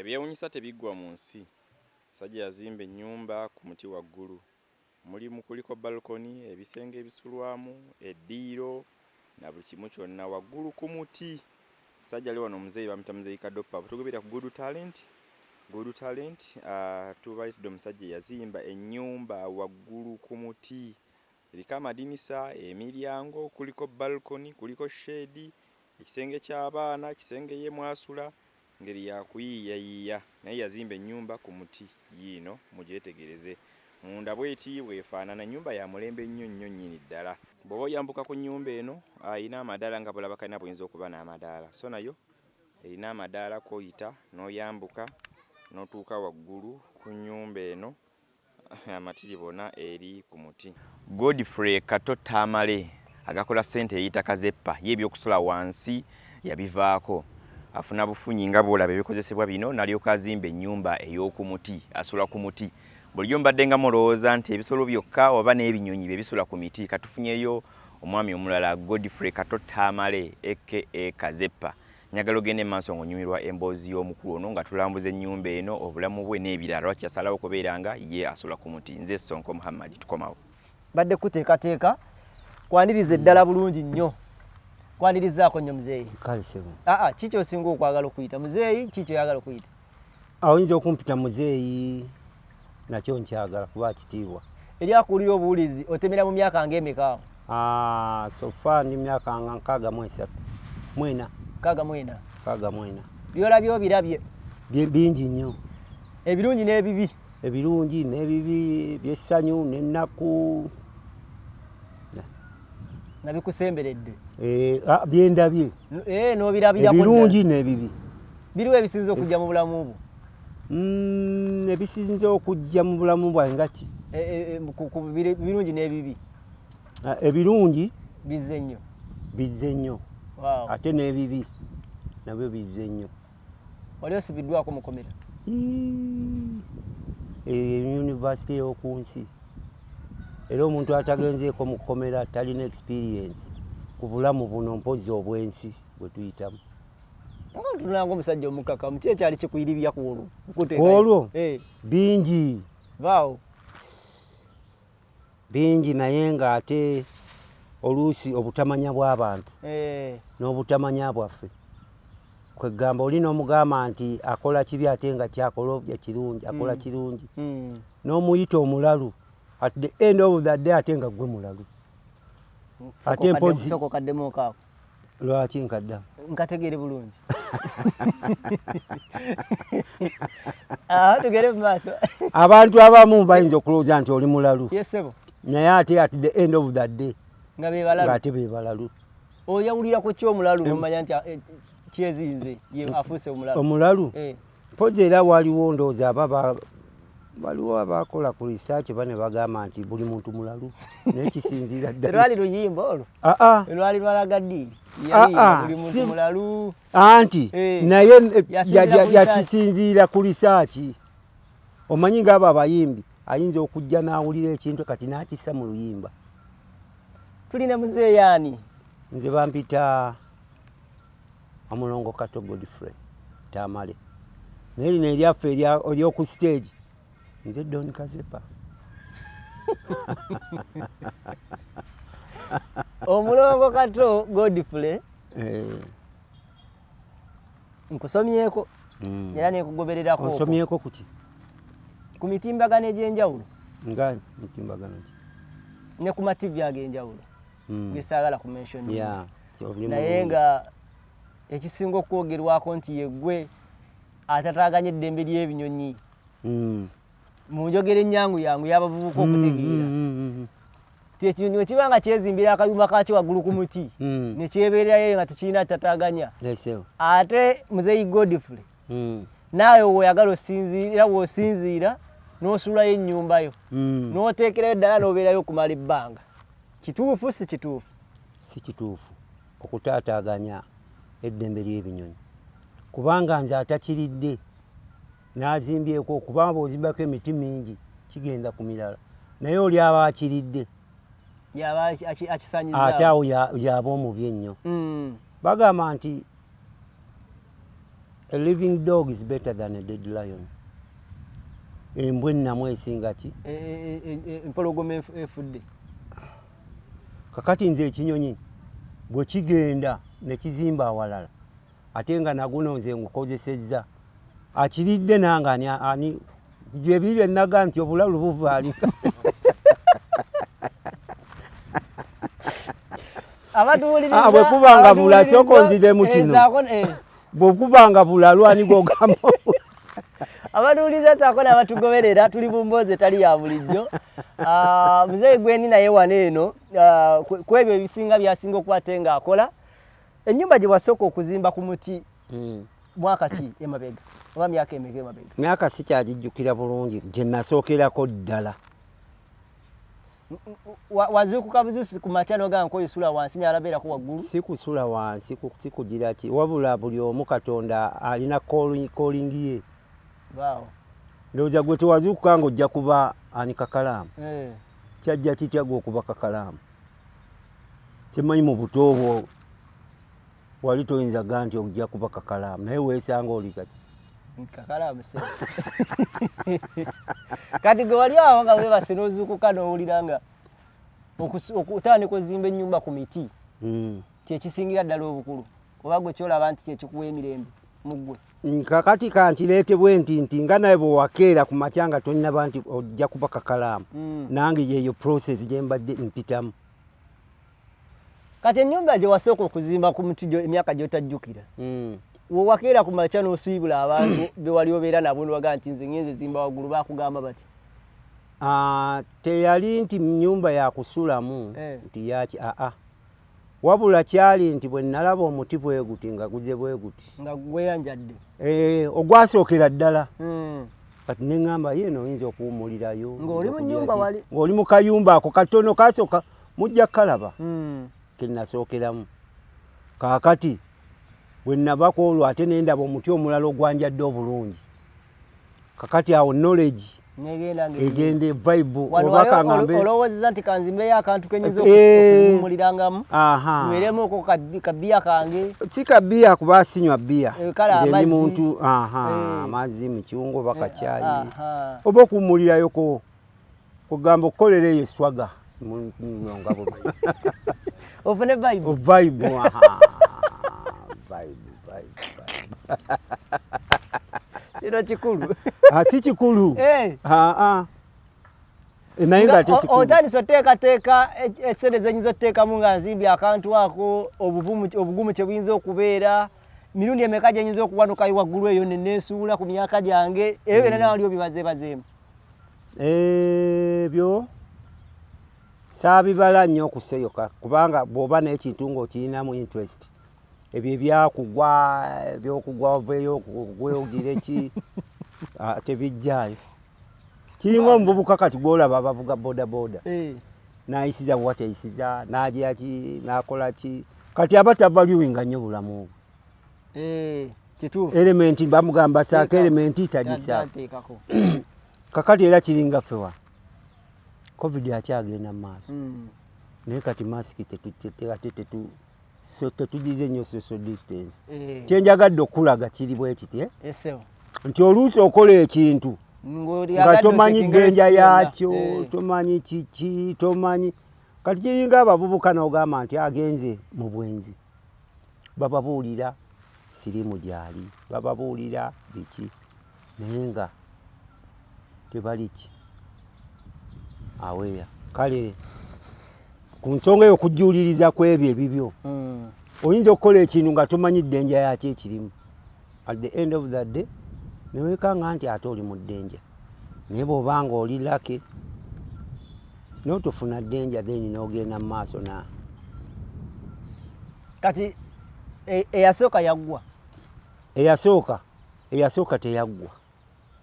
Ebyewuunyisa tebiggwa mu nsi. Omusajja yazimba ennyumba ku muti waggulu. Mulimu kuliko balcony, ebisenge ebisulwamu, eddiiro na buli kimu kyonna waggulu ku muti. Omusajja ali wano omuzeeyi bamuyita Muzeeyi Kadopa. Bwe tugoberera ku Good Talent, Good Talent tubaleetedde omusajja eyazimba ennyumba waggulu ku muti. Eriko amadinisa, emiryango, kuliko balcony, kuliko shade, ekisenge ky'abaana, ekisenge ye mw'asula. Ngeri ya kuyiiyayiiya naye yazimba ennyumba ku muti yiino mugyetegereze. Munda bw'eti bw'efaanana. Nnyumba ya mulembe nnyo nnyo nnyini ddala. Bw'oba oyambuka ku nnyumba eno erina amadaala nga bw'olaba kalina bw'eyinza okuba n'amadaala so nayo erina amadaala kw'oyita n'oyambuka n'otuuka waggulu ku nnyumba eno. Amatiribona eri ku muti. Godfrey Kato Tamale agakola ssente eyita Kazeppa ye ebyokusula wansi yabivaako afuna bufunyi nga bwolaba ebikozesebwa bino nalyoka azimba ennyumba ey'oku muti asula ku muti. Bulijjo mbadde nga mulowooza nti ebisolo byokka oba n'ebinyonyi bye bisula ku miti katufunyeyo omwami omulala Godfrey Kato Tamale aka Kazeppa. Njagala ogende maaso ng'onyumirwa emboozi y'omukulu ono nga tulambuza ennyumba eno, obulamu bwe n'ebirala lwaki yasalawo okubeera nga ye asula ku muti. Nze Ssonko Muhammad tukomawo. Mbadde kuteekateeka kwaniriza eddala bulungi nnyo kwanirizaako nnyo muzeeyi. Kale sebo. Aa ki kyosinga okwagala okuyita muzeeyi ki kyoyagala okuyita? Oyinza okumpita muzeeyi nakyo nkyagala kuba kitiibwa. Eri akuwulira obuwulizi otemera mu myaka ng'emeka awo? Ah, so far ndi myaka nga 63 mwena. 64. 64. Byolabye obirabye? Bingi nnyo. Ebirungi n'ebibi? Ebirungi n'ebibi, eby'essanyu n'ennaku. Nga bikusemberedde? Eh, ah, byendabye. Eh, n'obirabirako ddala. Ebirungi n'ebibi. Biriwa ebisinze okujja mu bulamu bwo? Ebisinze okujja mu bulamu bwange nga ki? Eh, ku birungi n'ebibi. Ah, ebirungi bizze nnyo. Bizze nnyo. Wow. Ate n'ebibi nabyo bizze nnyo. Wali osibiddwako mukomera? Eyo yunivasite y'oku nsi. Era omuntu atagenzeeko mu kkomera talina experience ku bulamu buno mpozzi obw'ensi bwe tuyitamu. Nga otunula ng'omusajja omukakamu, ki ekyali kikuyiribya ku olwo? Ku olwo? Bingi. Vaawo. Bingi naye ng'ate oluusi obutamanya bw'abantu n'obutamanya bwaffe. Kwegamba oli n'omugamba nti akola kibi ate nga kyakola obya kirungi, akola kirungi. N'omuyita omulalu at the end of the day ate nga ggwe mulalu. Ate mpozzi Sooka okaddemu okaako. Lwaki nkaddamu? Nkategeere bulungi. Ah, tugere mu maaso. Abantu abamu bayinza okulowooza nti oli mulalu. Yes, ssebo. Naye ate at the end of the day nga be balalu. Nga ate be balalu. Oyawulira ku ki omulalu n'omanya nti kyezinze ye afuuse omulalu. Omulalu? Mpozi era waliwo ndowooza aba waliwo abakola ku research oba ne bagamba nti buli muntu mulalu naye kisinziira ddala. Lwali luyimba olwo? Aa. Lwali lwalaga ddiini. Yali buli muntu mulalu. Anti naye yakisinziira ku research. Omanyi ng'abo abayimbi ayinza okujja n'awulira ekintu kati n'akissa mu luyimba. Tulina muzeeyi ani? Nze bampita Omulongo Kato Godfrey Tamale. Naye lino eryaffe ery'oku stage nze Don Kazepa. Omulongo Kato Godfrey nkusomyeko era nekugobererako. Osomyeko kuki? Ku mitimbagano egy'enjawulo. Nga mitimbagano ki? Ne ku ma TV ag'enjawulo. Gesaagala ku mention. Naye nga ekisinga okwogerwako nti yeggwe atataaganya eddembe ly'ebinyonyi. Mu njogera ennyangu yangu y'abavubuka okutegeera. Ti ekinyonyi bwe kiba nga kyezimbira akayumba kaakyo waggulu ku muti, ne kyebeererayo nga tekirina tataaganya. Ate Muzeeyi Godfrey, naawe w'oyagala osinziira, w'osinziira n'osuulayo ennyumba yo, n'oteekerayo ddala n'obeerayo okumala ebbanga. Kituufu si kituufu? Si kituufu okutaataaganya eddembe ly'ebinyonyi kubanga nze atakiridde n'azimbyeko kubanga bw'ozimbako emiti mingi kigenda ku mirala naye oli aba akiridde yaba akisanyizaawo. Ate awo yaba omubi ennyo. Bagamba nti A living dog is better than a dead lion. Embwa ennamu esinga ki? Empologoma efudde. Kakati nze ekinyonyi bwe kigenda ne kizimba awalala, ate nga naguno nze ngukozesezza, akiridde nange ani, ani byebi bye naga nti obulalu buva ali. Abatuwuliriza, Ah, bwe kuba nga bula, abatuwuliriza, kyoko nziremu kino. Saako, Bwe kuba nga bulalu ani gw'ogamba? Abatuwuliriza saako n'abatugoberera, tuli mu mboozi etali ya bulijjo. Ah, muzeeyi gwendi naye wano eno, ku ebyo ebisinga by'asinga okuba ate ng'akola. Ennyumba gye wasooka okuzimba ku muti mwaka ki emabega oba myaka emeka emabega? Myaka sikyagijjukira bulungi, gye nasookerako ddala. Wazuukuka buzuusi ku makya n'ogamba nkoye sula wansi nyalabeerako waggulu? Si kusula wansi, si kugira ki, wabula buli omu Katonda alina calling ye. Baawo. Ndowooza gwe tewazuukuka ng'ojja kuba ani kakalaamu. Kyajja kitya gwe okuba kakalaamu? Kyemmanyi mu buto bwo wali toyinza ga nti ojja kuba kakalaamu, naye weesanga oli kati. Kakalaamu se. Kati gwe wali awo nga weebase n'ozuukuka n'owulira nga okutandika ozimba ennyumba ku miti kyekisingira ddala obukulu, oba gwe kyolaba nti kyekikuwa emirembe mu ggwe? Kakati kankireetebwe nti nga naye bwe wakeera ku makya nga tonnaba nti ojja kuba kakalaamu, nange yeeyo process gye mbadde mpitamu. Kati ennyumba gye wasooka okuzimba ku muti emyaka gy'otajjukira, we wakeera ku makya n'osuibula abantu be wali obeera nabo n'obaga nti nze ngenze zimba waggulu, baakugamba bati? Ah, teyali nti nnyumba yakusulamu nti yaki, aa, wabula kyali nti bwe nalaba omuti bwe guti nga guze bwe guti nga gweyanjadde. Eh, ogwasookera ddala. Kati neŋŋamba ye eno oyinza okuwummulirayo Ng'oli mu okugira nnyumba ki? wali. Ng'oli mu kayumba ako katono kasooka, mujja kukalaba ke nasookeramu. Kaakati bwe nava ku olwo ate ne ndaba omuti omulala ogwanjadde obulungi. Kakati awo knowledge negenda nga egenda vibe wano oba wali kaŋŋambe olowoozeza nti kanzimbeyo akantu kenyinza okuwummulirangamu, nyweremu okwo kabiya kange. Si kabiya kuba sinywa bbiya. Kale Nze ndi amazzi. muntu, aha, amazzi mukyungu oba kacyayi oba okuwummulirayoko, kugamba okukolera eyo eswaga nga ofune vibe. Vibe, aha. Vibe, vibe, vibe. Kino kikulu. Ah, si kikulu. Ah, ah. Naye nga ate kikulu. Otandise oteekateeka esente zenyinza oteekamu nga nzimbye akantu ako, obugumu kye buyinza okubeera, mirundi emeka gyenyinza okuwanukayo waggulu eyo neneesuula ku myaka gyange, ebyo byonna nawali obibazeebazeemu? Ebyo saabibala nnyo okuseyoka, kubanga bw'oba n'ekintu ng'okirinamu interest, ebyo ebyakugwa ebyokugwa oveeyo ogweogire ki, ah, tebijjaayo. Kiringa omuvubuka kati gwolaba abavuga boda boda, n'ayisiza bwatayisiza, n'agira ki, n'akola ki, kati aba tavaluwinga nnyo bulamu bwe. Kituufu. Helmet bamugamba saako helmet, tagisaako. Tateekako. Kakati era kiringa ffe wa COVID akyagenda mu maaso, naye kati masiki ate tetugize nnyo social distance. Kyenjagadde okulaga kiri bwe kiti, eh? Esebo. Nti oluusi okola ekintu Ng'oli nga agadde tomanyi oteekenga ddenja risk yonna. yaakyo, tomanyi kiki, tomanyi. Kati kiringa abavubuka n'ogamba nti agenze mu bwenzi, bababuulira siriimu gyali, bababuulira biki, naye nga tebali ki aweya. Kale ku nsonga eyo okujjuuliriza ku ebyo ebibyo, oyinza okukola ekintu nga tomanyi ddenja yakyo ekirimu. At the end of the day newekanga nti ate oli mu ddenja, naye bw'obanga oli lucky notofuna ddenja, then n'ogenda mu maaso na Kati eyasooka yaggwa? Eyasooka teyaggwa.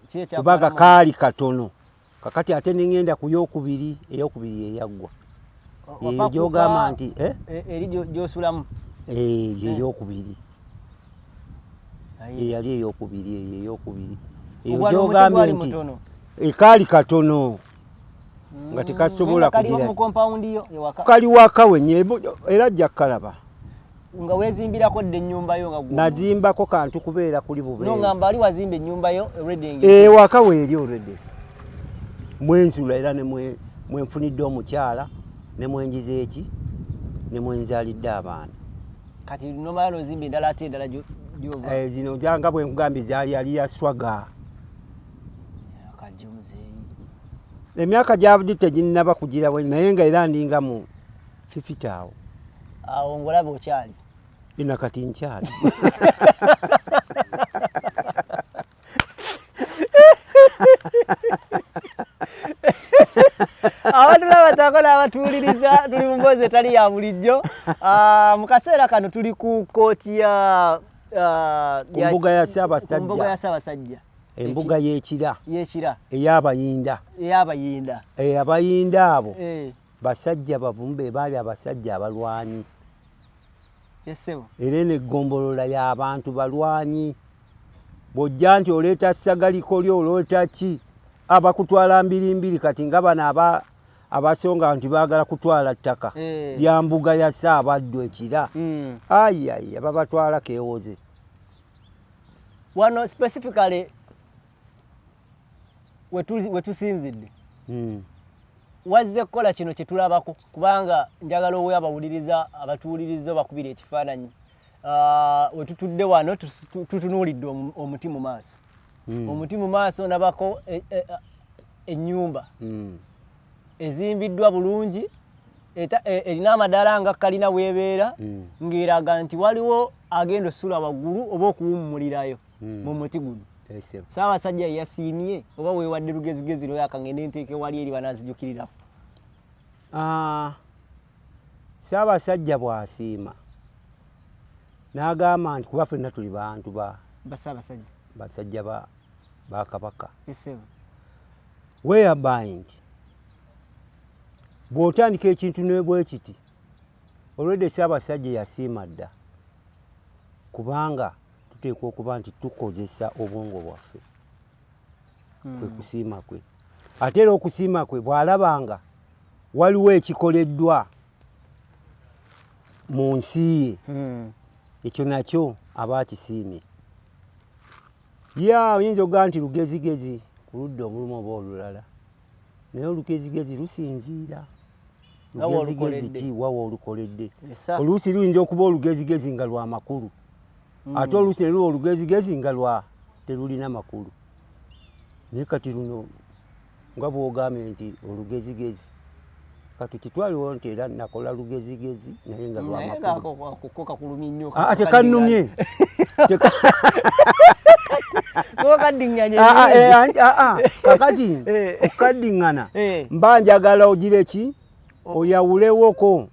Ki ekyakuwalamu? Kubanga kaali katono. Kakati ate neŋŋenda ku yokubiri, eyokubiri yeyaggwa. Eyo Wapakuka, gy'ogamba nti, eh? Eri gy'osulamu? Eh, ye eyokubiri. Aye. Eyali eyokubiri, eyo eyokubiri eyo Ogwali omuti gy'ogambye gwali nti mutono. Ekaali katono nga tekasobola Naye nga kaliwo kugira mu compound yo ewaka? Kali waka wenye, era ajja kukalaba. Nga weezimbirako dda ennyumba yo nga Nazimbako kantu kubeera kuli bubeezi. Nongamba ali wazimba ennyumba yo already Ewaka weeri already, mwensula era ne mwenfunidde omukyala, ne mwenjiza eki, ne mwenzaalidde abaana. Kati nomala nozimba endala, ate endala gyova? Zino janga bwe nkugambye zaali ali ya swaga. Kajja omuzeeyi. Emyaka gyabudi teginnaba kugira bwe, naye nga era ndinga mu 50 awo. Awo ng'olaba okyali. Ina kati nkyali. Abatulaba saako n'abatuwuliriza, tuli mu mboozi etali ya bulijjo. Mu kaseera kano tuli ku kooti ya Ku mbuga ya Ssaabasajja. Ku mbuga ya Ssaabasajja. Embuga y'Ekira. Y'Ekira. Ey'Abayinda. Ey'Abayinda. Abayinda abo basajja bavumu, be baali abasajja abalwanyi. Yes, ssebo. Era eno eggombolola y'abantu balwanyi. Bw'ojja nti oleeta ssagaliko lyo, oleeta ki, abakutwala mbirimbiri. Kati nga bano abasonga nti baagala kutwala ttaka lya mbuga ya Ssaabaddu Ekira, ayiayi, babatwala keewoze. Wano specifically wetusinzidde, wazze kukola kino kye tulabako, kubanga njagala owe abawuliriza, abatuwuliriza, bakubira ekifaananyi. Wetutudde wano tutunuulidde omuti mu maaso. Omuti mu maaso ndabako ennyumba ezimbiddwa bulungi, erina amadaala nga kalina weebeera, ng'eraga nti waliwo agenda osula waggulu oba okuwummulirayo mu muti guno. Yes. Ssaabasajja ye yasiimye oba weewadde lugezigezi lwe akangende nteeke wali eri bananzijukiriraku? Ssaabasajja bw'asiima n'agamba nti kuba ffenna tuli bantu ba Bassaabasajja. Basajja ba Kabaka. Yes, ssebo. Whereby nti bw'otandika ekintu ne bwe kiti, olwedde Ssaabasajja yasiima dda, kubanga tuteekwa okuba nti tukozesa obwongo bwaffe, kwe kusiima kwe. Ate era okusiima kwe bw'alabanga waliwo ekikoleddwa mu nsi ye, ekyo nakyo aba akisiimye. Ya oyinza okugamba nti lugezigezi ku ludda omulumu oba olulala, naye olugezigezi lusinziira Nga lugezigezi w'olukoledde. ki wawa olukoledde. Esa. Oluusi luyinza okuba olugezigezi nga lwa makulu, ate oluusi ne luba olugezigezi nga lwa terulina makulu. Naye kati luno nga bw'ogambye nti olugezigezi, katukitwaliwo nti era nakola lugezigezi, naye nga lwa Naye makulu. ng'ako ko kakulumye nnyo. Ah, tekannumye. Ko kaddiŋŋanye. Ah, ah, eh, kakati okukaddiŋŋana, mba njagala ogire ki, oyawulewoko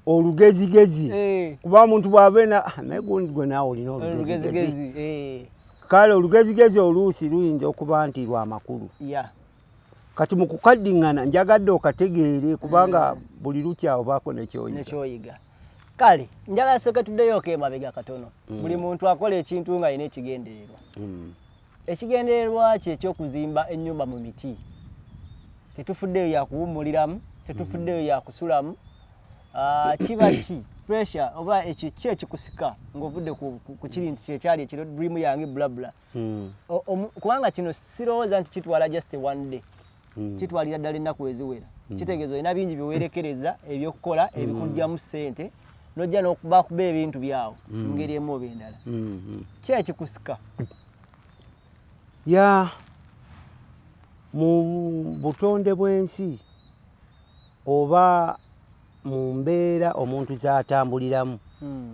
olugezigezi, kuba omuntu bw'abeena, naye gundi gwe naawe olina olugezigezi. Olugezigezi. Kale olugezigezi oluusi luyinza okuba nti lwa makulu. Kati mu kukaddiŋŋana njagadde okategeere, kubanga buli lukya obaako nekyoyiga. Nekyoyiga. Kale njagala sooke tuddeyooko emabega katono. Buli muntu akola ekintu ng'alina ekigendererwa. Ekigendererwa kye ekyokuzimba ennyumba mu miti, tetufuddeyo yakuwummuliramu, tetufuddeyo yakusulamu. Kiba ki pressure oba ekyo ki ekikusika ng'ovudde ku kiri nti kyekyali ekiro dream yange blabla? Kubanga kino sirowooza nti kitwala just one day. Kitwalira ddala ennaku eziwera. Kitegeeza olina bingi byewerekereza ebyokukola ebikugyamu ssente, nojja n'okubakuba ebintu byawo mu ngeri emu oba endala. Ki ekikusika? Ya, mu butonde bw'ensi oba mu mbeera omuntu z'atambuliramu,